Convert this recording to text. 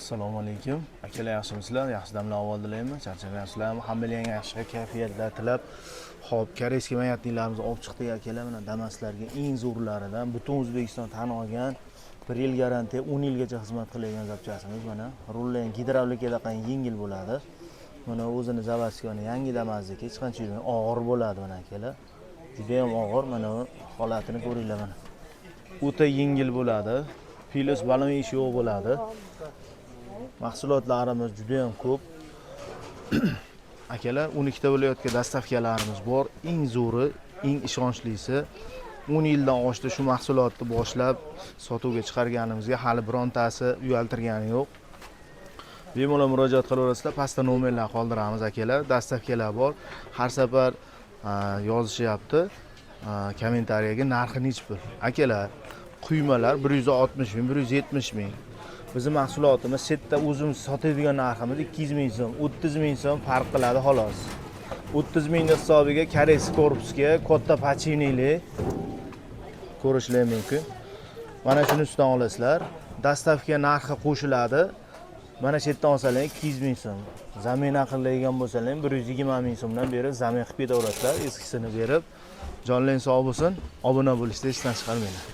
Assalomu alaykum, akalar, yaxshimisizlar? Yaxshi damlar avval tilayman. Charchamayapsizlarmi? Hammalarga yaxshi kayfiyatlar tilab. Ho'p, корейский маятник larimizni olib chiqdik, akalar. Mana, Damaslarga eng zo'rlaridan, butun O'zbekiston tan olgan, 1 yil garantiya, 10 yilgacha xizmat qiladigan запчасть imiz. Mana, rullar ham gidravlikadaqa yengil bo'ladi. Mana, o'zini заводской, yangi Damazniki hech qancha yurmay og'ir bo'ladi. Mana, akalar, judayam og'ir. Mana bu holatini ko'ringlar. Mana, o'ta yengil bo'ladi, плюс balon ishi yo'q bo'ladi. Mahsulotlarimiz juda ham ko'p, akalar. 12 ta viloyatga доставка larimiz bor. Eng zo'ri, eng ishonchlisi. 10 yildan oshdi shu mahsulotni boshlab sotuvga chiqarganimizga, hali birontasi uyaltirgani yo'q. Bemalol murojaat qilaverasizlar, pastda nomerlar qoldiramiz, akalar. Доставка lar bor. Har safar yozishyapti kommentariyaga: narxi nechi pul, akalar? Quymalar 160 ming, 170 ming. Bizni mahsulotimiz chetda o'zimiz sotadigan narximiz 200 ming so'm, 30 ming so'm farq qiladi, xolos. 30 mingni hisobiga корейский korpusga katta подшипник li ko'rishlar mumkin. Mana shuni ustidan olasizlar, доставка narxi qo'shiladi. Mana shu yerdan olsalar 200 ming so'm, замена qiladigan bo'lsalar 120 ming so'mdan berib, замена qilib ketaverasizlar, eskisini berib. Jonlaring sog' bo'lsin, obuna bo'lishni esdan chiqarmanglar.